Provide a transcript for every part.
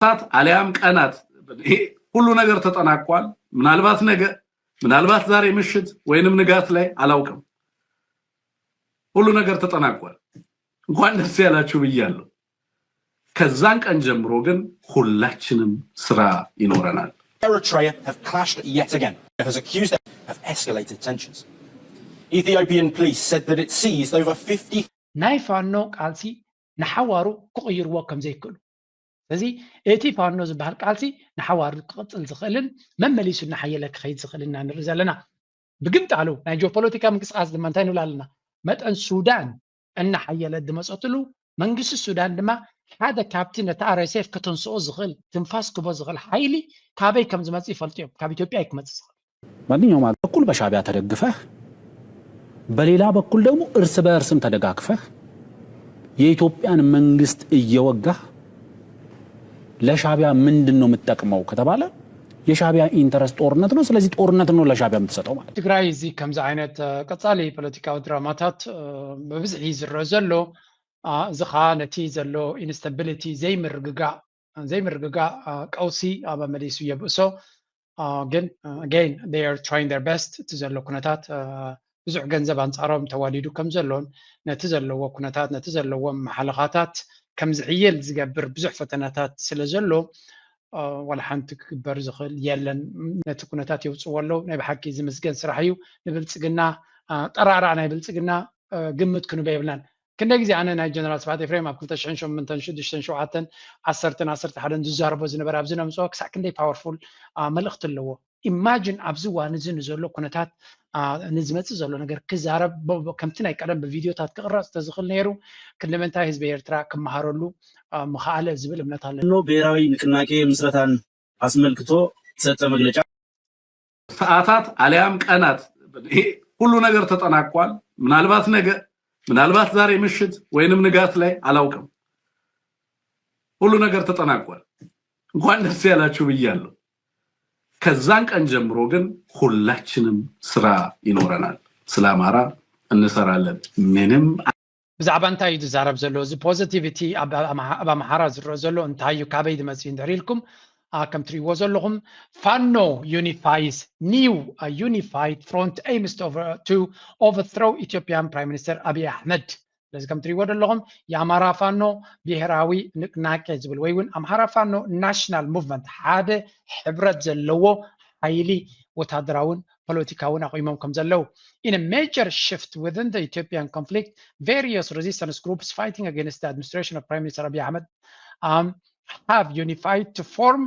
ሰዓታት አለያም ቀናት ይሄ ሁሉ ነገር ተጠናቋል። ምናልባት ነገ፣ ምናልባት ዛሬ ምሽት ወይንም ንጋት ላይ አላውቅም፣ ሁሉ ነገር ተጠናቋል። እንኳን ደስ ያላችሁ ብያለሁ። ከዛን ቀን ጀምሮ ግን ሁላችንም ስራ ይኖረናል። Eritrea have clashed yet again. Has accused them of escalated tensions. Ethiopian police said that it seized over fifty ናይ ፋኖ ቃልሲ ንሓዋሩ ክቕይርዎ ከም ዘይክእሉ። ስለዚ እቲ ፋኖ ዝበሃል ቃልሲ ንሓዋሩ ክቕፅል ዝኽእልን መመሊሱ እናሓየለ ክኸይድ ዝኽእል ኢና ንርኢ ዘለና። ብግምጣሉ ናይ ጂኦፖለቲካ ምንቅስቃስ ድማ እንታይ ንብል ኣለና? መጠን ሱዳን እናሓየለት ዝመፀትሉ መንግስቲ ሱዳን ድማ ሓደ ካብቲ ነቲ አር ኤስ ኤፍ ከተንስኦ ዝኽእል ትንፋስ ክቦ ዝኽእል ሓይሊ ካበይ ከም ዝመፅእ ይፈልጡ እዮም። ካብ ኢትዮጵያ እዩ ክመፅእ ዝኽእል። ማንኛውም አለ በኩል በሻዕቢያ ተደግፈህ በሌላ በኩል ደግሞ እርስ በእርስም ተደጋግፈህ የኢትዮጵያን መንግስት እየወጋህ ለሻዕቢያ ምንድን ነው የምትጠቅመው ከተባለ የሻዕቢያ ኢንተረስት ጦርነት ነው። ስለዚህ ጦርነት ነው ለሻዕቢያ የምትሰጠው ማለት ነው። ትግራይ እዚ ከምዚ ዓይነት እ፣ ቀጻሊ ፖለቲካዊ ድራማታት እ፣ ብብዝሒ ዝረአ ዘሎ እ፣ እዚ ኸዓ ነቲ ዘሎ ኢንስታቢሊቲ ዘይምርግጋእ ዘይምርግጋእ እ፣ ቀውሲ ኣብ መሊሱ የብእሶ። እ፣ ግን again they are trying their best። እቲ ዘሎ ኩነታት እ፣ ብዙሕ ገንዘብ ኣንጻሮም ተዋዲዱ ከም ዘሎን ነቲ ዘለዎ ኩነታት ነቲ ዘለዎም መሓለኻታት ከም ዝሕይል ዝገብር ብዙሕ ፈተናታት ስለ ዘሎ እ፣ ዋላ ሓንቲ ክግበር ዝኽእል የለን። ነቲ ኩነታት የውፅዎ ኣለዉ። ናይ ብሓቂ ዝምስገን ስራሕ እዩ። ንብልፅግና እ፣ ጠራራ ናይ ብልፅግና እ፣ ግምት ክንበ የብልናን። ክንደይ ግዜ ኣነ ናይ ጀነራል ስብሓት ኤፍሬም ኣብ ክልተ ሽሕን ሸሞንተን ሽዱሽተን ሸውዓተን ዓሰርተን ዓሰርተ ሓደን ዝዛረቦ ዝነበረ ኣብዚ ነምፅኦ ክሳዕ ክንደይ ፓወርፉል እ፣ መልእኽቲ ኣለዎ። ኢማጂን ኣብዚ እዋን እዚ ንዘሎ ኩነታት እ፣ ንዝመፅእ ዘሎ ነገር ክዛረብ ብ- ብ- ከምቲ ናይ ቀደም ብቪድዮታት ክቕረፅ ተዝኽእል ነይሩ ክንደምንታይ ህዝቢ ኤርትራ ክመሃረሉ እ፣ ምኽኣለ ዝብል እምነት ኣለኒ። ፋኖ ብሔራዊ ንቅናቄ ምስረታን አስመልክቶ ሰጠ መግለጫ። ሰዓታት አለያም ቀናት ይሄ ሁሉ ነገር ተጠናቋል። ምናልባት ነገ፣ ምናልባት ዛሬ ምሽት ወይንም ንጋት ላይ አላውቅም፣ ሁሉ ነገር ተጠናቋል። እንኳን ደስ ያላችሁ ብያለሁ። ከዛን ቀን ጀምሮ ግን ሁላችንም ስራ ይኖረናል። ስለ አማራ እንሰራለን። ምንም ብዛዕባ እንታይ እዩ ዝዛረብ ዘሎ? እዚ ፖዚቲቪቲ ኣብ ኣምሓ- ኣብ ኣምሓራ ዝረአ ዘሎ እንታይ እዩ? ካበይ ዝመፅእ እንድሕር ኢልኩም ኣ፣ ከም ትሪእዎ ዘለኹም ፋኖ unifies new unified front aims to over- to overthrow Ethiopian Prime Minister Abiy Ahmed። ስለዚ ከም ትሪእዎ ዘለኹም የኣማራ ፋኖ ብሄራዊ ንቅናቄ ዝብል ወይ እውን ኣምሓራ ፋኖ ናሽናል ሙቭመንት ሓደ ሕብረት ዘለዎ ሓይሊ ወታደራውን ፖለቲካውን ኣቑሞም ከም ዘለዉ። In a major shift within the Ethiopian conflict, various resistance groups fighting against the administration of Prime Minister Abiy Ahmed um, have unified to form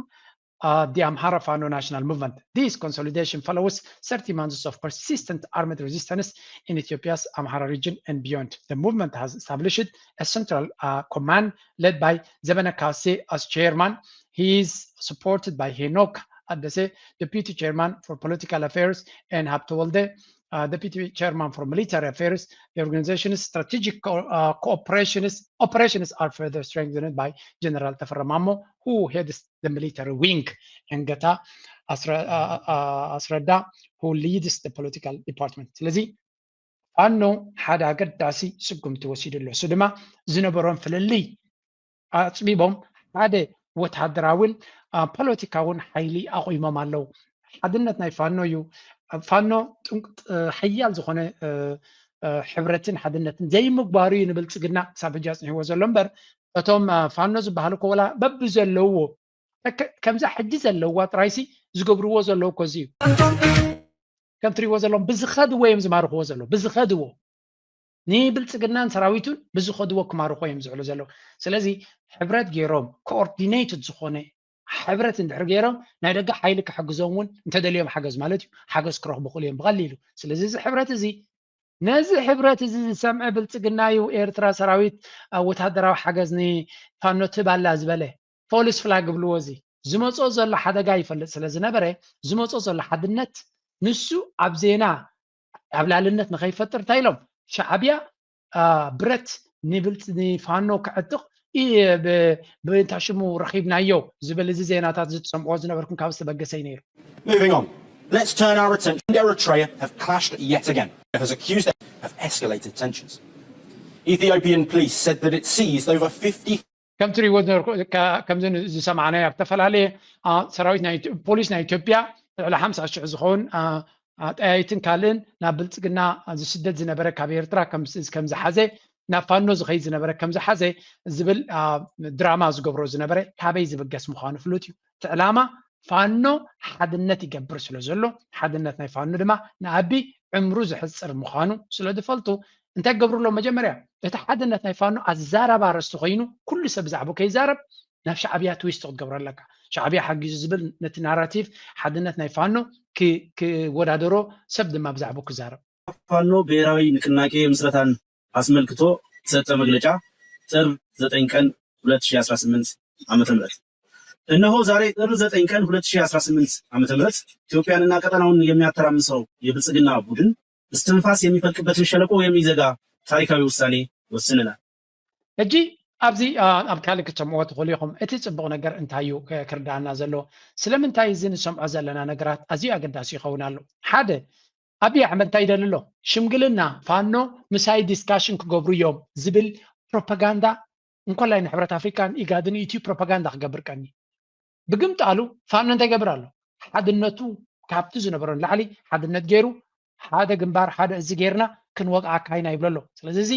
uh, the Amhara Fano National Movement. This consolidation follows thirty months of persistent armed resistance in Ethiopia's Amhara region and beyond. The movement has established a central uh, command led by Zebene Kase as chairman. He is supported by Henok Adese, deputy chairman for political affairs, and Habtewalde, uh, deputy chairman for military affairs. The organization's strategic co- uh, cooperations operations are further strengthened by General Tafera Mamo, who heads the military wing, and Gata Asra- uh, uh, Asrada, who leads the political department. ስለዚ ፋኖ ሓደ ኣገዳሲ ስጉምቲ ወሲዱ ኣሎ። እሱ ድማ ዝነበሮም ፍልልይ ኣፅቢቦም ሓደ ወታደራውን ፖለቲካውን ሓይሊ ኣቑሞም ኣለዉ። ሓድነት ናይ ፋኖ እዩ። ፋኖ ሓያል ዝኾነ ሕብረትን ሓድነትን ዘይምግባሩ እዩ ንብልፅግና ክሳብ ሕጂ ኣፅኒሕዎ ዘሎ እምበር እቶም ፋኖ ዝበሃሉ እኮ ወላ በብዘለውዎ ከምዛ ሕጂ ዘለዋ ጥራይሲ ዝገብርዎ ዘለዉ እኮ እዚ እዩ። ከም ትሪእዎ ዘለዎም ብዝኸድዎ እዮም ዝማርኽዎ ዘለዉ ብዝኸድዎ ንብልፅግናን ሰራዊቱን ብዝኸድዎ ክማርኾ እዮም ዝውዕሉ ዘለዉ። ስለዚ ሕብረት ገይሮም ኮኦርዲኔትድ ዝኾነ ሕብረት እንድሕር ገይሮም ናይ ደገ ሓይሊ ክሕግዞም እውን እንተደልዮም ሓገዝ ማለት እዩ ሓገዝ ክረኽቡ ክእሉ እዮም ብቐሊሉ። ስለዚ እዚ ሕብረት እዚ ነዚ ሕብረት እዚ ዝሰምዐ ብልፅግና እዩ ኤርትራ ሰራዊት ወታደራዊ ሓገዝ ንፋኖ ትብ ኣላ ዝበለ ፖሊስ ፍላግ ብልዎ እዚ ዝመፅኦ ዘሎ ሓደጋ ይፈልጥ ስለ ዝነበረ ዝመፅኦ ዘሎ ሓድነት ንሱ ኣብ ዜና ኣብ ላልነት ንኸይፈጥር እንታይ ኢሎም ሻዕብያ ብረት ንብልፅ ንፋኖ ክዕጥቕ ብእንታ ሽሙ ረኺብናዮ ዝብል እዚ ዜናታት ዝትሰምዕዎ ዝነበርኩም ካብ ዝተበገሰ እዩ ነይሩ። Moving on, let's turn our attention. Eritrea have clashed yet again. Has accused them of escalated tensions. Ethiopian police said that it seized over fifty ከም ትሪእዎ ዝነበርኩ ከምዚ ዝሰማዕናዮ ኣብ ዝተፈላለየ ሰራዊት ናይ ፖሊስ ናይ ኢትዮጵያ ልዕሊ ሓምሳ ሽሕ ዝኸውን ጠያይትን ካልእን ናብ ብልፅግና ዝስደድ ዝነበረ ካብ ኤርትራ ከም ዝሓዘ ናብ ፋኖ ዝኸይድ ዝነበረ ከም ዝሓዘ ዝብል ድራማ ዝገብሮ ዝነበረ ካበይ ዝብገስ ምዃኑ ፍሉጥ እዩ። እቲ ዕላማ ፋኖ ሓድነት ይገብር ስለ ዘሎ ሓድነት ናይ ፋኖ ድማ ንኣቢ ዕምሩ ዝሕፅር ምዃኑ ስለ ዝፈልጡ እንታይ ክገብሩ ኣለዎም? መጀመርያ እቲ ሓድነት ናይ ፋኖ ኣዛራቢ ኣርእስቲ ኮይኑ ኩሉ ሰብ ብዛዕባ ከይዛረብ ናብ ሻዕብያ ትዊስት ክትገብሮ ኣለካ። ሻዕብያ ሓጊዙ ዝብል ነቲ ናራቲቭ ሓድነት ናይ ፋኖ ክወዳደሮ ሰብ ድማ ብዛዕባ ክዛረብ። ፋኖ ብሔራዊ ንቅናቄ ምስረታን ኣስመልክቶ ሰጠ መግለጫ ጥር ዘጠኝ ቀን ሁለት ሺህ አስራ ስምንት ዓመተ ምህረት። እነሆ ዛሬ ጥር ዘጠኝ ቀን ሁለት ሺህ አስራ ስምንት ዓመተ ምህረት ኢትዮጵያንና ቀጠናውን የሚያተራምሰው የብልጽግና ቡድን እስትንፋስ የሚፈልቅበትን ሸለቆ የሚዘጋ ታሪካዊ ውሳኔ ወስነናል። ሕጂ ኣብዚ ኣብ ካልእ ክትሰምዕዎ ትኽእሉ ኢኹም። እቲ ጽቡቕ ነገር እንታይ እዩ ክርዳኣና ዘሎ? ስለምንታይ እዚ ንሰምዖ ዘለና ነገራት ኣዝዩ ኣገዳሲ ይኸውን ኣሎ? ሓደ ኣብይ ኣሕመድ እንታይ ይደሊ ኣሎ? ሽምግልና ፋኖ ምሳይ ዲስካሽን ክገብሩ እዮም ዝብል ፕሮፓጋንዳ እንኮላይ ንሕብረት ኣፍሪካን ኢጋድን ኢትዩ ፕሮፓጋንዳ ክገብር ቀኒ። ብግምጣሉ ፋኖ እንታይ ይገብር ኣሎ? ሓድነቱ ካብቲ ዝነበሮ ንላዕሊ ሓድነት ገይሩ ሓደ ግንባር ሓደ እዚ ገይርና ክንወግኣካ ኢና ይብሎ ኣሎ። ስለዚ እዚ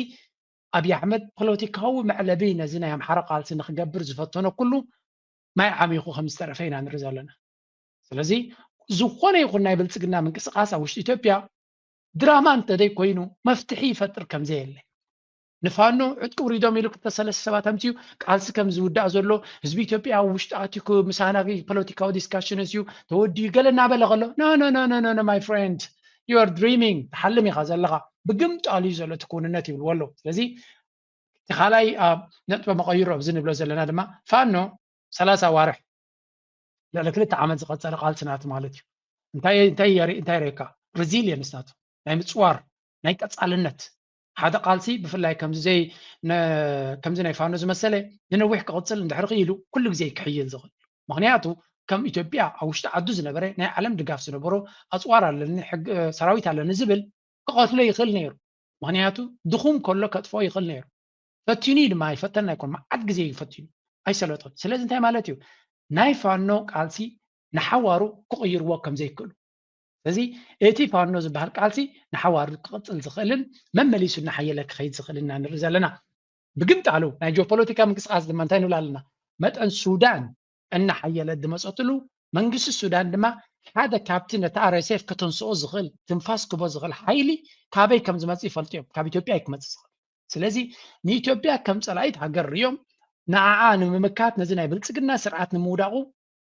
ኣብይ ኣሕመድ ፖለቲካዊ መዕለቢ ነዚ ናይ ኣምሓራ ቃልሲ ንክገብር ዝፈተኖ ኩሉ ማይ ዓሚኹ ከም ዝተረፈ ኢና ንርኢ ዘለና። ስለዚ ዝኾነ ይኹን ናይ ብልፅግና ምንቅስቃስ ኣብ ውሽጢ ኢትዮጵያ ድራማ እንተደይ ኮይኑ መፍትሒ ይፈጥር ከም ዘየለ ንፋኖ ዕጥቂ ውሪዶም ኢሉ ክልተ ሰለስተ ሰባት ኣምፅኡ ቃልሲ ከም ዝውዳእ ዘሎ ህዝቢ ኢትዮጵያ ኣብ ውሽጢ ኣትዩ ምሳና ፖለቲካዊ ዲስካሽን እዩ ተወዲኡ ገለ እናበለ ከሎ no no no no no my friend you are dreaming ትሓልም ኢኻ ዘለኻ ብግምጣሉ እዩ ዘሎ እቲ ክውንነት ይብልዎ ኣለዉ። ስለዚ እቲ ካልኣይ ኣብ ነጥበ መቐይሮ ኣብዚ ንብሎ ዘለና ድማ ፋኖ ሰላሳ ኣዋርሕ ልዕሊ ክልተ ዓመት ዝቐፀለ ቃልሲ ናቱ ማለት እዩ። እንታይ እንታይ የርኢ እንታይ የርእየካ ሬዚሊየንስ ናቱ ናይ ምፅዋር ናይ ቀፃልነት ሓደ ቃልሲ ብፍላይ ከምዚ ዘይ ከምዚ ናይ ፋኖ ዝመሰለ ንነዊሕ ክቕፅል እንድሕር ክኢሉ ኩሉ ግዜ ክሕይል ዝኽእል ምክንያቱ ከም ኢትዮጵያ ኣብ ውሽጢ ዓዱ ዝነበረ ናይ ዓለም ድጋፍ ዝነበሮ ኣፅዋር ኣለኒ ሰራዊት ኣለኒ ዝብል ክቐትሎ ይኽእል ነይሩ። ምክንያቱ ድኹም ከሎ ከጥፍኦ ይኽእል ነይሩ። ፈቲኑ እዩ ድማ ይፈተን ኣይኮን መዓት ግዜ እዩ ፈቲኑ ኣይሰለጦን። ስለዚ እንታይ ማለት እዩ ናይ ፋኖ ቃልሲ ንሓዋሩ ክቕይርዎ ከም ዘይክእሉ ስለዚ እቲ ፋኖ ዝበሃል ቃልሲ ንሓዋሩ ክቕፅል ዝኽእልን መመሊሱ እናሓየለ ክኸይድ ዝኽእል ኢና ንርኢ ዘለና። ብግምጣሉ ናይ ጂኦፖለቲካ ምንቅስቃስ ድማ እንታይ ንብል ኣለና መጠን ሱዳን እናሓየለት ዝመፀትሉ መንግስቲ ሱዳን ድማ ሓደ ካብቲ ነቲ ኣር ኤስ ኤፍ ከተንስኦ ዝኽእል ትንፋስ ክቦ ዝኽእል ሓይሊ ካበይ ከም ዝመፅእ ይፈልጡ እዮም። ካብ ኢትዮጵያ እዩ ክመፅእ ዝኽእል። ስለዚ ንኢትዮጵያ ከም ፀላኢት ሃገር ርዮም ንዓዓ ንምምካት ነዚ ናይ ብልፅግና ስርዓት ንምውዳቑ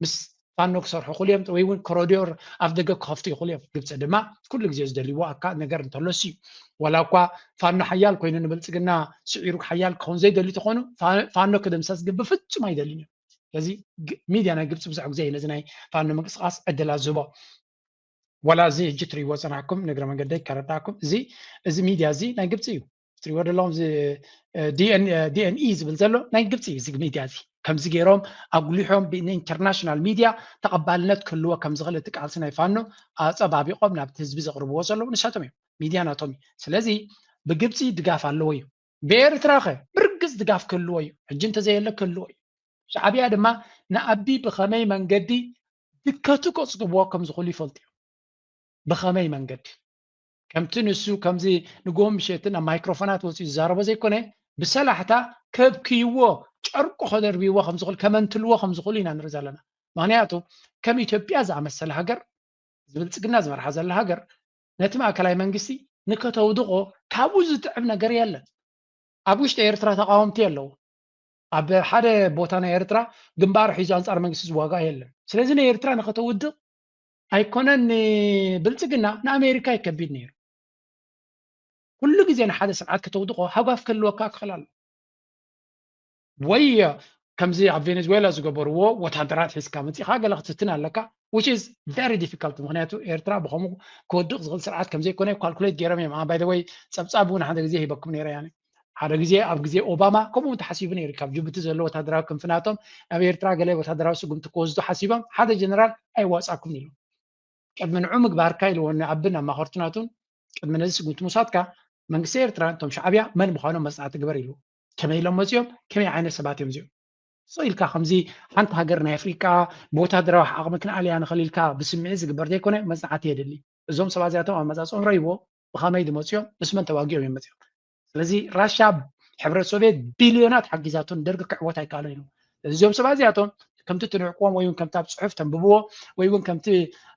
ምስ ፋኖ ክሰርሑ ይኽእሉ እዮም ወይ እውን ኮሮዲዮር ኣፍ ደገ ክኸፍቱ ይኽእሉ እዮም። ግብፂ ድማ ኩሉ ግዜ ዝደልይዎ ኣካ ነገር እንተሎስ እዩ ዋላ እኳ ፋኖ ሓያል ኮይኑ ንብልፅግና ስዒሩ ሓያል ክኸውን ዘይደሊ ተኾኑ ፋኖ ክድምሰስ ግን ብፍፁም ኣይደልን እዮም። ስለዚ ሚድያ ናይ ግብፂ ብዙሕ ግዜ ነዚ ናይ ፋኖ ምንቅስቃስ ዕድላት ዝህቦ ዋላ እዚ ሕጂ ትሪእዎ ፀናሕኩም ንግረ መንገደይ ከረዳእኩም እዚ እዚ ሚድያ እዚ ናይ ግብፂ እዩ። ትሪእዎ ዘለኹም እዚ ዲኤንኢ ዝብል ዘሎ ናይ ግብፂ እዩ። እዚ ሚድያ እዚ ከምዚ ገይሮም ኣጉሊሖም ብኢንተርናሽናል ሚድያ ተቐባልነት ክህልዎ ከም ዝኽእል እቲ ቃልሲ ናይ ፋኖ ኣፀባቢቖም ናብቲ ህዝቢ ዘቕርብዎ ዘለዉ ንሳቶም እዮም። ሚድያ ናቶም እዩ። ስለዚ ብግብፂ ድጋፍ ኣለዎ እዩ። ብኤርትራ ኸ ብርግፅ ድጋፍ ክህልዎ እዩ። ሕጂ እንተዘየለ ክህልዎ እዩ። ሻዕብያ ድማ ንኣቢ ብኸመይ መንገዲ ድከቱ ከፅግብዎ ከም ዝኽእሉ ይፈልጡ እዮም። ብኸመይ መንገዲ ከምቲ ንሱ ከምዚ ንግሆ ምሸትን ኣብ ማይክሮፎናት ወፂኡ ዝዛረቦ ዘይኮነ ብሰላሕታ ከብክይዎ ጨርቁ ከደርብይዎ ከምዝኽእሉ ከመንትልዎ ከምዝኽእሉ ኢና ንርኢ ዘለና። ምክንያቱ ከም ኢትዮጵያ ዝኣመሰለ ሃገር ዝብልፅግና ዝመርሓ ዘላ ሃገር ነቲ ማእከላይ መንግስቲ ንከተውድቆ ካብኡ ዝጥዕም ነገር የለን። ኣብ ውሽጢ ኤርትራ ተቃወምቲ ኣለዉ። ኣብ ሓደ ቦታ ናይ ኤርትራ ግንባር ሒዙ ኣንጻር መንግስቲ ዝዋጋእ የለን። ስለዚ ናይ ኤርትራ ንከተውድቕ ኣይኮነን ንብልጽግና ንኣሜሪካ ይከቢድ ነይሩ። ኩሉ ግዜ ንሓደ ስርዓት ከተውድቆ ሃጓፍ ክህልወካ ክኽእል ኣሎ። ወይ ከምዚ ኣብ ቬኔዙዌላ ዝገበርዎ ወታደራት ሒዝካ መፂኻ ገለ ክትፍትን ኣለካ which is very difficult ምክንያቱ ኤርትራ ብከምኡ ክወድቕ ዝኽእል ስርዓት ከምዘይኮነ ካልኩሌት ገይሮም እዮም። By the way ፀብፃብ እውን ሓደ ግዜ ሂበኩም ነይረ ያኒ ሓደ ግዜ ኣብ ግዜ ኦባማ ከምኡ ተሓሲቡ ነይሩ ካብ ጅቡቲ ዘሎ ወታደራዊ ክንፍናቶም ናብ ኤርትራ ገለ ወታደራዊ ስጉምቲ ክወስዱ ሓሲቦም ሓደ ጀነራል ኣይዋፃኩም ኢሉ ቅድሚ ንዑ ምግባርካ ኢልዎ ንኣብን ኣማኸርቱ ናቱን ቅድሚ ነዚ ስጉምቲ ምውሳድካ መንግስቲ ኤርትራ እቶም ሻዕብያ መን ምዃኖም መፅናዕቲ ግበር ኢሉ ከመይ ኢሎም መፅኦም፣ ከመይ ዓይነት ሰባት እዮም እዚኦም። ስቕ ኢልካ ከምዚ ሓንቲ ሃገር ናይ ኣፍሪቃ ብወታደራዊ ዓቕሚ ክንኣልያ ንኽእል ኢልካ ብስምዒት ዝግበር ዘይኮነ፣ መፅናዕቲ የድሊ። እዞም ሰባት እዚኣቶም ኣመፃፅኦም ረይዎ ብኸመይ ዝመፅኦም፣ ምስ መን ተዋጊኦም እዮም መፅኦም። ስለዚ ራሻ ሕብረት ሶቪየት ቢልዮናት ሓጊዛቶም ደርጊ ክዕወት ኣይከኣለን እዩ። እዚኦም ሰባት እዚኣቶም ከምቲ ትንዕቅዎም ወይ እውን ከምቲ ኣብ ፅሑፍ ተንብብዎ ወይ እውን ከምቲ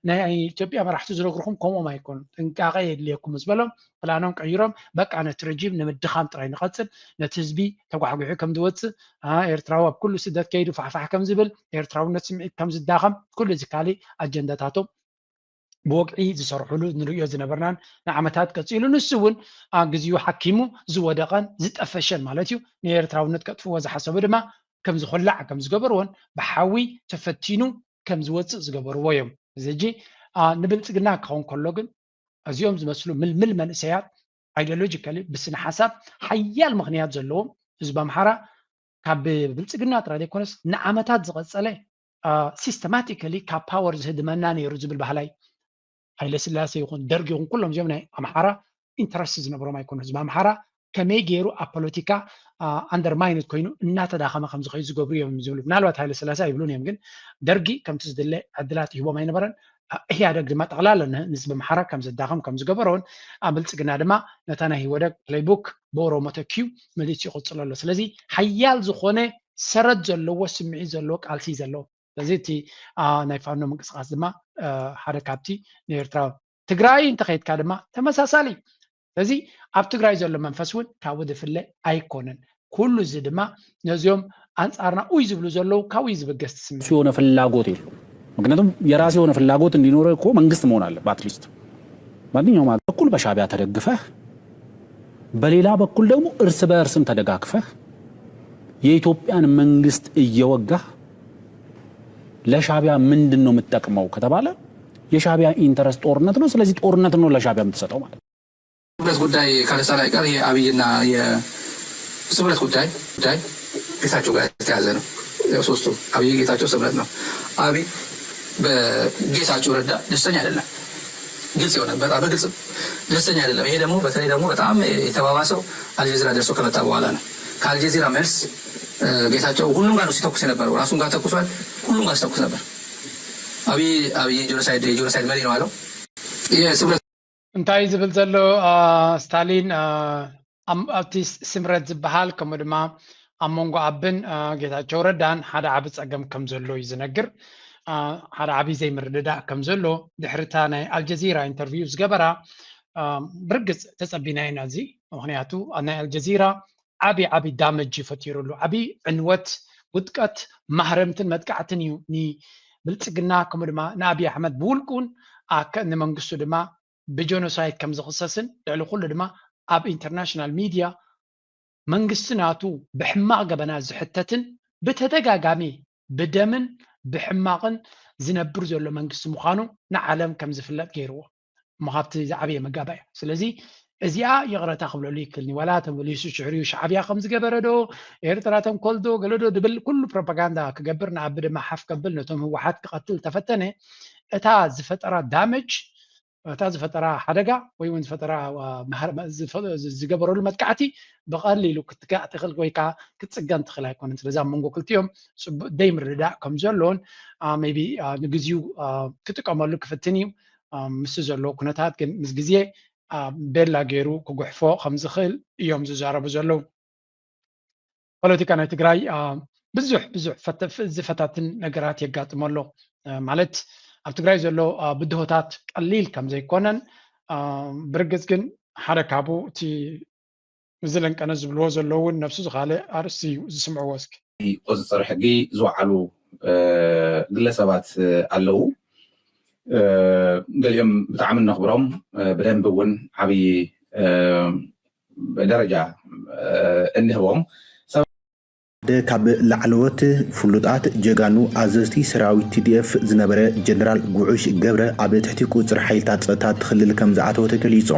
ናይ ኢትዮጵያ መራሕቲ ዝነግርኹም ከምኦም ኣይኮኑን። ጥንቃቐ የድልየኩም ምስ በሎም ፕላኖም ቀይሮም በቃ ነቲ ረጂም ንምድኻም ጥራይ ንቐፅል፣ ነቲ ህዝቢ ተጓሕጒሑ ከም ዝወፅእ፣ ኤርትራዊ ኣብ ኩሉ ስደት ከይዱ ፋሕፋሕ ከም ዝብል፣ ኤርትራውነት ስምዒት ከም ዝዳኸም፣ ኩሉ እዚ ካልእ ኣጀንዳታቶም ብወግዒ ዝሰርሕሉ ንርእዮ ዝነበርናን ንዓመታት ቀጺሉ። ንሱ እውን ግዜኡ ሓኪሙ ዝወደቐን ዝጠፈሸን ማለት እዩ። ንኤርትራውነት ከጥፍዎ ዝሓሰቡ ድማ ከም ዝኹላዕ ከም ዝገበርዎን ብሓዊ ተፈቲኑ ከም ዝወፅእ ዝገበርዎ እዮም። እዚ ሕጂ ንብልፅግና ክኸውን ከሎ ግን እዚኦም ዝመስሉ ምልምል መንእሰያት ideologically ብስነ ሓሳብ ሓያል ምኽንያት ዘለዎም ህዝቢ ኣምሓራ ካብ ብልፅግና ጥራይ ዘይኮነስ ንዓመታት ዝቐፀለ systematically ካብ power ዝህድመና ነይሩ ዝብል ባህላይ ሃይለ ስላሴ ይኹን ደርግ ይኹን ኩሎም እዚኦም ናይ ኣምሓራ interest ዝነበሮም ኣይኮኑ። ህዝቢ ኣምሓራ ከመይ ገይሩ ኣብ ፖለቲካ undermined ኮይኑ እናተዳኸመ ከም ዝኸይድ ዝገብሩ እዮም ዝብሉ። ምናልባት ሃይለ ስላሴ ኣይብሉን እዮም፣ ግን ደርጊ ከምቲ ዝድለ ዕድላት ይህቦም ኣይነበረን። ኢህኣደግ ድማ ጠቕላላ ንህዝቢ ኣምሓራ ከም ዘዳኸም ከም ዝገበሮን ኣብ ብልፅግና ድማ ነታ ናይ ኢህወደግ playbook ብኦሮሞ ተኪኡ መሊሱ ይቕፅሎ ኣሎ። ስለዚ ሓያል ዝኾነ ሰረት ዘለዎ ስምዒት ዘለዎ ቃልሲ እዩ ዘለዎ። ስለዚ እቲ ናይ ፋኖ ምንቅስቃስ ድማ ሓደ ካብቲ ንኤርትራ ትግራይ እንተኸይድካ ድማ ተመሳሳሊ። ስለዚ ኣብ ትግራይ ዘሎ መንፈስ እውን ካብኡ ዝፍለ ኣይኮነን። ኩሉ እዚ ድማ ነዚኦም ኣንጻርና ኡይ ዝብሉ ዘለዉ ካብኡ እዩ ዝብገስ እቲ ስምዒት። የሆነ ፍላጎት የለው። ምክንያቱም የራስ የሆነ ፍላጎት እንዲኖረ እኮ መንግስት መሆን አለበት። At least ማንኛውም ሀገር በኩል በሻቢያ ተደግፈህ በሌላ በኩል ደግሞ እርስ በእርስም ተደጋግፈህ የኢትዮጵያን መንግስት እየወጋህ ለሻቢያ ምንድን ነው የምትጠቅመው ከተባለ የሻቢያ interest ጦርነት ነው። ስለዚህ ጦርነት ነው ለሻቢያ የምትሰጠው ማለት ነው። ስምረት ጉዳይ ካነሳን አይቀር የአብይና የስምረት ጉዳይ ጉዳይ ጌታቸው ጋር የተያዘ ነው። ያው ሶስቱ አብይ፣ ጌታቸው፣ ስምረት ነው። አብይ በጌታቸው ረዳ ደስተኛ አይደለም። ግልጽ የሆነ በጣም በግልጽ ደስተኛ አይደለም። ይሄ ደግሞ በተለይ ደግሞ በጣም የተባባሰው አልጀዚራ ደርሶ ከመጣ በኋላ ነው። ከአልጀዚራ መልስ ጌታቸው ሁሉም ጋር ነው ሲተኩስ የነበረው። ራሱም ጋር ተኩሷል። ሁሉም ጋር ሲተኩስ ነበር። አብይ አብይ genocide genocide መሪ ነው አለው። የስምረት እንታይ ዝብል ዘሎ ስታሊን ኣብቲ ስምረት ዝበሃል ከምኡ ድማ ኣብ መንጎ ኣብን ጌታቸው ረዳን ሓደ ዓቢ ጸገም ከም ዘሎ እዩ ዝነግር። ሓደ ዓቢ ዘይምርድዳእ ከም ዘሎ ድሕርታ ናይ ኣልጀዚራ interview ዝገበራ ብርግጽ ተጸቢና ኢና እዚ። ምክንያቱ ናይ ኣልጀዚራ ዓቢ ዓቢ damage እዩ ፈጢሩሉ። ዓቢ ዕንወት፣ ውድቀት፣ ማህረምትን መጥቃዕትን እዩ ንብልጽግና ከምኡ ድማ ንኣብይ ኣሕመድ ብውልቁን ንመንግስቱ ድማ ብጀኖሳይድ ከም ዝኽሰስን ልዕሊ ኩሉ ድማ ኣብ international media መንግስቲ ናቱ ብሕማቕ ገበናት ዝሕተትን ብተደጋጋሚ ብደምን ብሕማቕን ዝነብር ዘሎ መንግስቲ ምዃኑ ንዓለም ከም ዝፍለጥ ገይርዎ። እሞ ካብቲ ዝዓበየ መጋባእያ። ስለዚ እዚኣ ይቕረታ ክብለሉ ይክልኒ ዋላ ተመሊሱ ሽዕርዩ ሻዕብያ ከም ዝገበረ ዶ ኤርትራ ተንኮል ዶ ገለ ዶ ድብል ኩሉ ፕሮፓጋንዳ ክገብር ንኣቢ ድማ ሓፍ ከብል ነቶም ህወሓት ክቐትል ተፈተነ እታ ዝፈጠራ damage እታ ዝፈጠራ ሓደጋ ወይ እውን ዝፈጠራ ዝገበረሉ መጥቃዕቲ ብቐሊሉ ክትጋእ ትኽእል ወይ ከዓ ክትፅገን ትኽእል ኣይኮነን። ስለዚ ኣብ መንጎ ክልቲኦም ፅቡቅ ደይ ምርድዳእ ከም ዘሎን maybe ንግዚኡ ክጥቀመሉ ክፍትን እዩ። ምስ ዘሎ ኩነታት ግን ምስ ግዜ ቤላ ገይሩ ክጉሕፎ ከም ዝኽእል እዮም ዝዛረቡ ዘለዉ። ፖለቲካ ናይ ትግራይ ብዙሕ ብዙሕ ዝፈታትን ነገራት የጋጥሞ ኣሎ። ማለት ኣብ ትግራይ ዘሎ ብድሆታት ቀሊል ከም ዘይኮነን ብርግፅ ግን ሓደ ካብኡ እቲ እዚ ለንቀነ ዝብልዎ ዘለዉ እውን ነብሱ ዝኻለ ኣርእስቲ እዩ ዝስምዕዎ። እስኪ ቁፅፅር ሕጊ ዝወዓሉ ግለሰባት ኣለዉ። ገሊኦም ብጣዕሚ እነኽብሮም ብደንቢ እውን ዓብዪ ደረጃ እንህቦም ሓደ ካብ ላዕለዎት ፍሉጣት ጀጋኑ ኣዘዝቲ ሰራዊት ቲ ዲ ኤፍ ዝነበረ ጀነራል ጉዑሽ ገብረ ኣብ ትሕቲ ቁፅሪ ሓይልታት ፀጥታ እቲ ክልል ከም ዝኣተወ ተገሊፁ።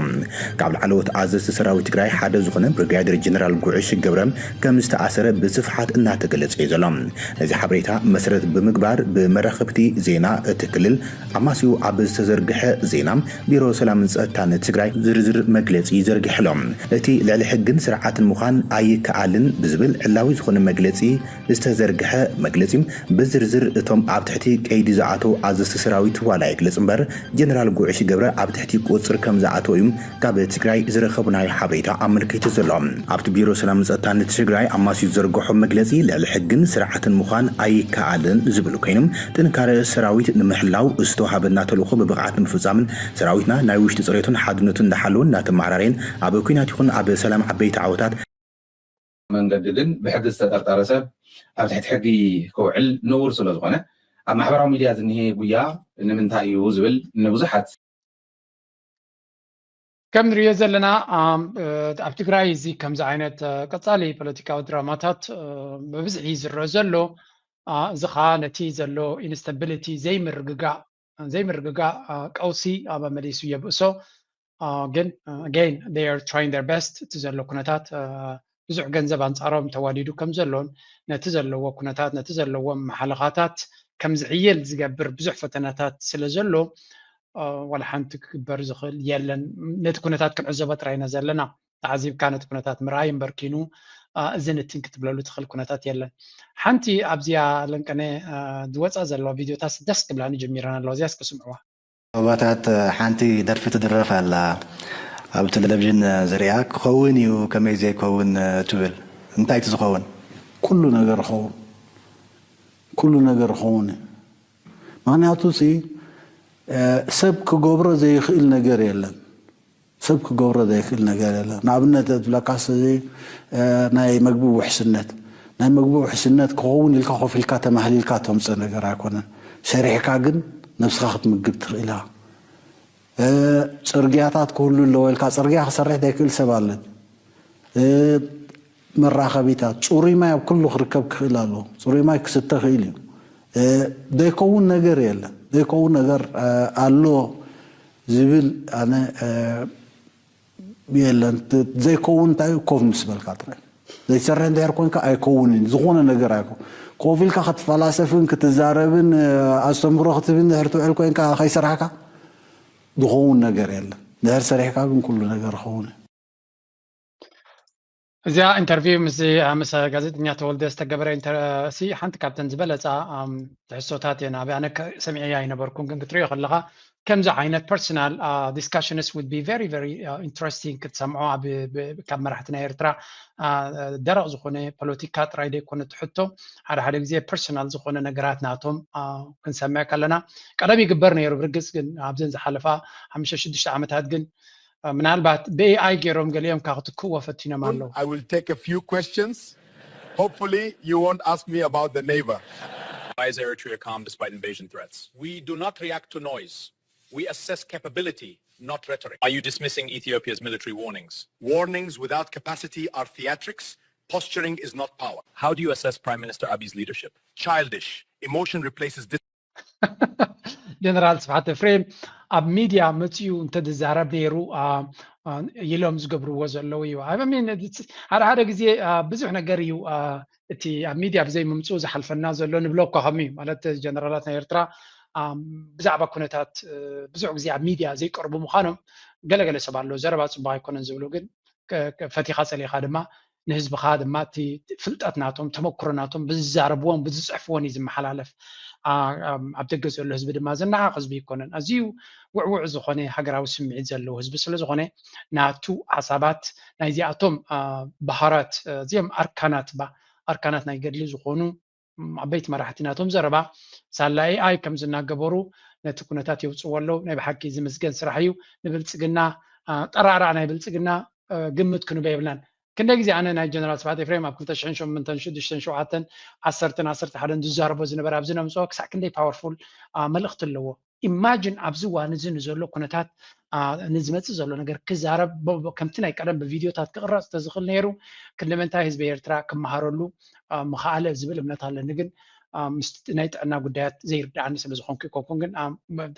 ካብ ላዕለዎት ኣዘዝቲ ሰራዊት ትግራይ ሓደ ዝኾነ ብሪጋዴር ጀነራል ጉዑሽ ገብረ ከም ዝተኣሰረ ብስፍሓት እናተገለጸ እዩ ዘሎ። ነዚ ሓበሬታ መሰረት ብምግባር ብመራኸብቲ ዜና እቲ ክልል ኣማስዩ ኣብ ዝተዘርግሐ ዜና ቢሮ ሰላምን ጸጥታን ትግራይ ዝርዝር መግለጺ ዘርጊሕሎም። እቲ ልዕሊ ሕግን ስርዓትን ምዃን ኣይከኣልን ብዝብል ዕላዊ ዝኾነ መግለጺ ዝተዘርግሐ መግለጺ ብዝርዝር እቶም ኣብ ትሕቲ ቀይዲ ዝኣተው ኣዘዝቲ ሰራዊት ዋላ ይግለጽ እምበር ጀነራል ጉዕሽ ገብረ ኣብ ትሕቲ ቁጽር ከም ዝኣተው እዩ ካብ ትግራይ ዝረኸብናዮ ሓበሬታ ኣመልኪቱ ዘሎ። ኣብቲ ቢሮ ሰላም ጸጥታን ትግራይ ኣማስዩ ዝዘርግሖ መግለጺ ልዕሊ ሕግን ስርዓትን ምዃን ኣይከኣልን ዝብል ኮይኑ ጥንካረ ሰራዊት ንምሕላው ዝተዋሃበና ተልእኾ ብብቕዓት ንምፍጻምን ሰራዊትና ናይ ውሽጢ ጽሬቱን ሓድነቱን እንዳሓለወን እንዳተመዓራረየን ኣብ ኲናት ይኹን ኣብ ሰላም ዓበይቲ ዓወታት መንገዲ ግን ብሕጊ ዝተጠርጠረ ሰብ ኣብ ትሕቲ ሕጊ ክውዕል ንቡር ስለ ዝኾነ ኣብ ማሕበራዊ ሚድያ ዝኒሄ ጉያ ንምንታይ እዩ ዝብል ንብዙሓት ከም ንሪኦ ዘለና ኣብ ትግራይ እዚ ከምዚ ዓይነት ቀፃሊ ፖለቲካዊ ድራማታት ብብዝሒ ዝረአ ዘሎ እዚ ከዓ ነቲ ዘሎ ኢንስታቢሊቲ ዘይምርግጋእ ዘይምርግጋእ ቀውሲ ኣብ መሊሱ የብእሶ ግን again they are trying their best እቲ ዘሎ ኩነታት ብዙሕ ገንዘብ ኣንፃሮም ተዋዲዱ ከም ዘሎን ነቲ ዘለዎ ኩነታት ነቲ ዘለዎም መሓለኻታት ከም ዝዕየል ዝገብር ብዙሕ ፈተናታት ስለ ዘሎ ዋላ ሓንቲ ክግበር ዝኽእል የለን። ነቲ ኩነታት ክንዕዘቦ ጥራይ ኢና ዘለና። ተዓዚብካ ነቲ ኩነታት ምርኣይ እምበር ኪኑ እዚ ንትን ክትብለሉ ትኽእል ኩነታት የለን። ሓንቲ ኣብዚኣ ለንቀነ ዝወፃ ዘለዋ ቪድዮታት ደስ ክብላኒ ጀሚረን ኣለዋ። እዚያስ ክስምዕዋ። ሩባታት ሓንቲ ደርፊ ትድረፍ ኣላ ኣብ ቴሌቪዥን ዝሪኣ ክኸውን እዩ ከመይ ዘይከውን ትብል እንታይ እቲ ዝኸውን ኩሉ ነገር ኸውን ኩሉ ነገር ኸውን እዩ ምክንያቱ ሲ ሰብ ክገብሮ ዘይኽእል ነገር የለን ሰብ ክገብሮ ዘይኽእል ነገር የለን ንኣብነት ዝብለካ እዚ ናይ መግቢ ውሕስነት ናይ መግቢ ውሕስነት ክኸውን ኢልካ ኮፍ ኢልካ ተማህሊልካ ተምፅእ ነገር ኣይኮነን ሰሪሕካ ግን ነብስኻ ክትምግብ ትኽእል ኢኻ ፅርግያታት ክህሉ ኣለዎ ኢልካ ፅርግያ ክሰርሕ ዘይክእል ሰብ ኣለ መራኸቢታት ፅሩይ ማይ ኣብ ኩሉ ክርከብ ክኽእል ኣለዎ ፅሩይ ማይ ክስተ ክእል እዩ ዘይከውን ነገር የለን ዘይከውን ነገር ኣሎ ዝብል ኣነ የለን ዘይከውን እንታይ ኮፍ ምስ በልካ ጥራይ ዘይሰርሕ እንድሕር ኮንካ ኣይከውንን ዝኾነ ነገር ኣይኮ ኮፍ ኢልካ ክትፈላሰፍን ክትዛረብን ኣስተምህሮ ክትብን ድሕር ትውዕል ኮንካ ከይሰራሕካ ዝኸውን ነገር የለን ድሕር ሰሪሕካ ግን ኩሉ ነገር ኸውን እዚኣ ኢንተርቪው ምስ ምስ ጋዜጠኛ ተወልደ ዝተገበረ ሲ ሓንቲ ካብተን ዝበለፃ ትሕሶታት እየን ኣብ ኣነ ሰሚዐያ ኣይነበርኩን ግን ክትሪኦ ከለካ ከምዚ ዓይነት personal discussions would be very very interesting ክትሰምዖ ካብ መራሕቲ ናይ ኤርትራ ደረቕ ዝኾነ ፖለቲካ ጥራይ ዘይኮነ ትሕቶ ሓደ ሓደ ግዜ personal ዝኾነ ነገራት ናቶም ክንሰምዕ ከለና ቀደም ይግበር ነይሩ ብርግፅ ግን ኣብዘን ዝሓለፋ ሓሙሽተ ሽዱሽተ ዓመታት ግን ምናልባት ብኤኣይ ገይሮም ገሊኦም ካብ ክትክእዎ ፈቲኖም ኣለዉ I will take a few questions Hopefully, you won't ask me about the neighbor. Why is Eritrea calm despite invasion threats? We do not react to noise. We assess capability, not rhetoric. Are you dismissing Ethiopia's military warnings? Warnings without capacity are theatrics. Posturing is not power. How do you assess Prime Minister Abiy's leadership? Childish. Emotion replaces ጀነራል ስብሓት ኤፍሬም ኣብ ሚድያ መፅኡ እንተዝዛረብ ነይሩ ኢሎም ዝገብርዎ ዘለዉ እዩ ሓደ ሓደ ግዜ ብዙሕ ነገር እዩ እቲ ኣብ ሚድያ ብዘይ ምምፅኡ ዝሓልፈና ዘሎ ንብሎ እኳ ከም እዩ ማለት ጀነራላት ናይ ኤርትራ ብዛዕባ ኩነታት ብዙሕ ግዜ ኣብ ሚድያ ዘይቀርቡ ምዃኖም ገለገለ ሰብ ኣሎ ዘረባ ፅቡቅ ኣይኮነን ዝብሉ ግን ፈቲኻ ፀሊኻ ድማ ንህዝብኻ ድማ እቲ ፍልጠት ናቶም ተመክሮ ናቶም ብዝዛረብዎን ብዝፅሕፍዎን እዩ ዝመሓላለፍ ኣብ ደገ ዘሎ ህዝቢ ድማ ዝነዓቕ ህዝቢ ይኮነን ኣዝዩ ውዕውዕ ዝኾነ ሃገራዊ ስምዒት ዘለዎ ህዝቢ ስለ ዝኾነ ናቱ ሓሳባት ናይዚኣቶም ባህራት እዚኦም ኣርካናት ባ ኣርካናት ናይ ገድሊ ዝኾኑ ዓበይቲ መራሕቲ ናቶም ዘረባ ሳላ ኤኣይ ከም ዝናገበሩ ነቲ ኩነታት የውፅዎ ኣለዉ ናይ ብሓቂ ዝምስገን ስራሕ እዩ ንብልፅግና ጠራዕራዕ ናይ ብልፅግና ግምት ክንበ የብልናን ክንደይ ግዜ ኣነ ናይ ጀነራል ስብሓት ኤፍሬም ኣብ ክልተ ሽሕን ሸሞንተን ሽዱሽተን ሸውዓተን ዓሰርተን ዓሰርተ ሓደን ዝዛረቦ ዝነበረ ኣብዚ ነምፅኦ ክሳዕ ክንደይ powerful መልእኽቲ ኣለዎ ኢማጅን ኣብዚ እዋን እዚ ንዘሎ ኩነታት ንዝመፅእ ዘሎ ነገር ክዛረብ ከምቲ ናይ ቀደም ብቪድዮታት ክቕረፅ ተዝኽእል ነይሩ። ክንደመንታይ ህዝቢ ኤርትራ ክመሃረሉ ምኽኣለ ዝብል እምነት ኣለኒ። ግን ምስቲ ናይ ጥዕና ጉዳያት ዘይርድኣኒ ስለ ዝኾንኩ ይኮንኩን። ግን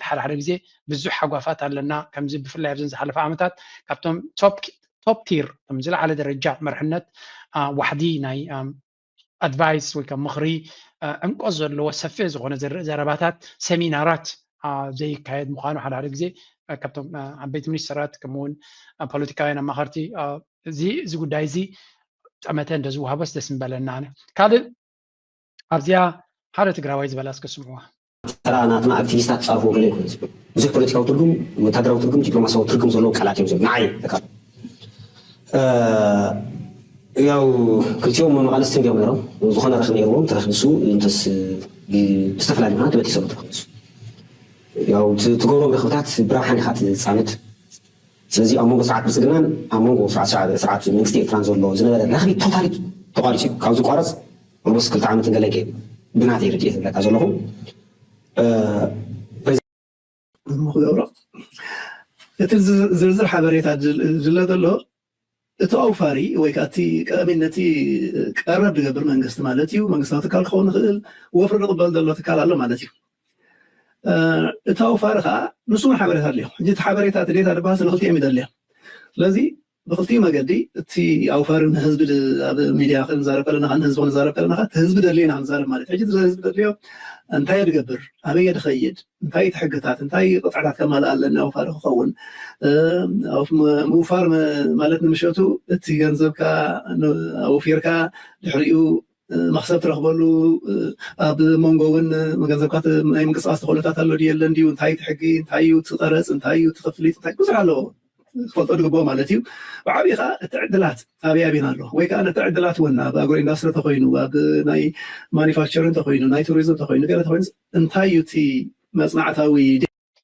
ሓደ ሓደ ግዜ ብዙሕ ሓጓፋት ኣለና። ከምዚ ብፍላይ ኣብዘን ዝሓለፈ ዓመታት ካብቶም ቶፕ ቲር ከም ዝለዓለ ደረጃ መርሕነት ዋሕዲ ናይ ኣድቫይስ ወይ ከም ምኽሪ ዕምቆት ዘለዎ ሰፊሕ ዝኾነ ዘረባታት፣ ሰሚናራት ዘይካየድ ምዃኑ ሓደ ሓደ ግዜ ካብቶም ዓበይቲ ሚኒስተራት ከምኡውን ፖለቲካውያን ኣማኸርቲ እዚ እዚ ጉዳይ እዚ ጠመተ እንተዝወሃቦስ ደስ ምበለና። ካልእ ኣብዚኣ ሓደ ትግራዋይ ዝበላ እስከ ስምዕዋ። ተራ ናትና ኣክቲቪስታት ፃርፉ ገለ ይኮነ ብዙሕ ፖለቲካዊ ትርጉም፣ ወታደራዊ ትርጉም፣ ዲፕሎማሲያዊ ትርጉም ዘለዎ ቃላት እዮም። ንዓይ ያው ክልቲኦም መመቓልስቲ እንዲኦም ነይሮም። ዝኾነ ረኽቢ ነይርዎም። ተረኽቢ እሱ እንተስ ብዝተፈላለዩ ምክንያት ተበጢሶም ተረኽቢ እሱ ያው ትገብሮም ረኽብታት ብረብሓን ኢኻ ትፃመድ። ስለዚ ኣብ መንጎ ስርዓት ብልፅግናን ኣብ መንጎ ስርዓት መንግስቲ ኤርትራን ዘሎ ዝነበረ ረኽቢ ቶታሊ ተቋሪፁ እዩ። ካብ ዝቋረፅ ኦልሞስት ክልተ ዓመት እንገለገ ብናተይ ርድኤት ዝብለካ ዘለኹ ክገብሮ እቲ ዝርዝር ሓበሬታ ዝለ ዘሎ እቲ ኣውፋሪ ወይ ከዓ እቲ ቀዳሚነቲ ቀረብ ዝገብር መንግስቲ ማለት እዩ። መንግስታዊ ትካል ክኸውን ይኽእል፣ ወፍሪ ዝቕበል ዘሎ ትካል ኣሎ ማለት እዩ። እቲ ኣውፋሪ ከዓ ንሱ እውን ሓበሬታ ኣድልዮ። ሕጂ እቲ ሓበሬታ እቲ ዴታ ዝበሃል ስለ ክልቲኦም ይደልዮ። ስለዚ ብክልቲኡ መገዲ እቲ ኣውፋሪ ንህዝቢ ኣብ ሚድያ ክንዛረብ ከለና ንህዝቢ ክንዛረብ ከለና እቲ ህዝቢ ደልዮ ኢና ክንዛረብ ማለት እዩ። ሕጂ ህዝቢ ደልዮ እንታይ ድገብር፣ ኣበየ ድኸይድ፣ እንታይ እቲ ሕግታት እንታይ ቅጥዕታት ከማልእ ኣለኒ ኣውፋሪ ክኸውን ምውፋር ማለት ንምሸቱ እቲ ገንዘብካ ኣውፊርካ ድሕሪኡ መክሰብ ትረክበሉ ኣብ መንጎ እውን ገንዘብካ ናይ ምንቅስቃስ ተክእሎታት ኣሎ ድዩ የለን ድዩ እንታይ እቲ ሕጊ እንታይ እዩ እቲ ቀረፅ እንታይ እዩ እቲ ክፍሊት እንታይ ብዙሕ ኣለዎ ክፈልጦ ዝግብኦ ማለት እዩ። ብዓብዪ ከዓ እቲ ዕድላት ኣበይ ኣበይን ኣሎ ወይ ከዓ ነቲ ዕድላት እውን ኣብ ኣግሮ ኢንዳስትሪ ተኮይኑ ኣብ ናይ ማኒፋክቸሪንግ ተኮይኑ ናይ ቱሪዝም ተኮይኑ ገለ ተኮይኑ እንታይ እዩ እቲ መፅናዕታዊ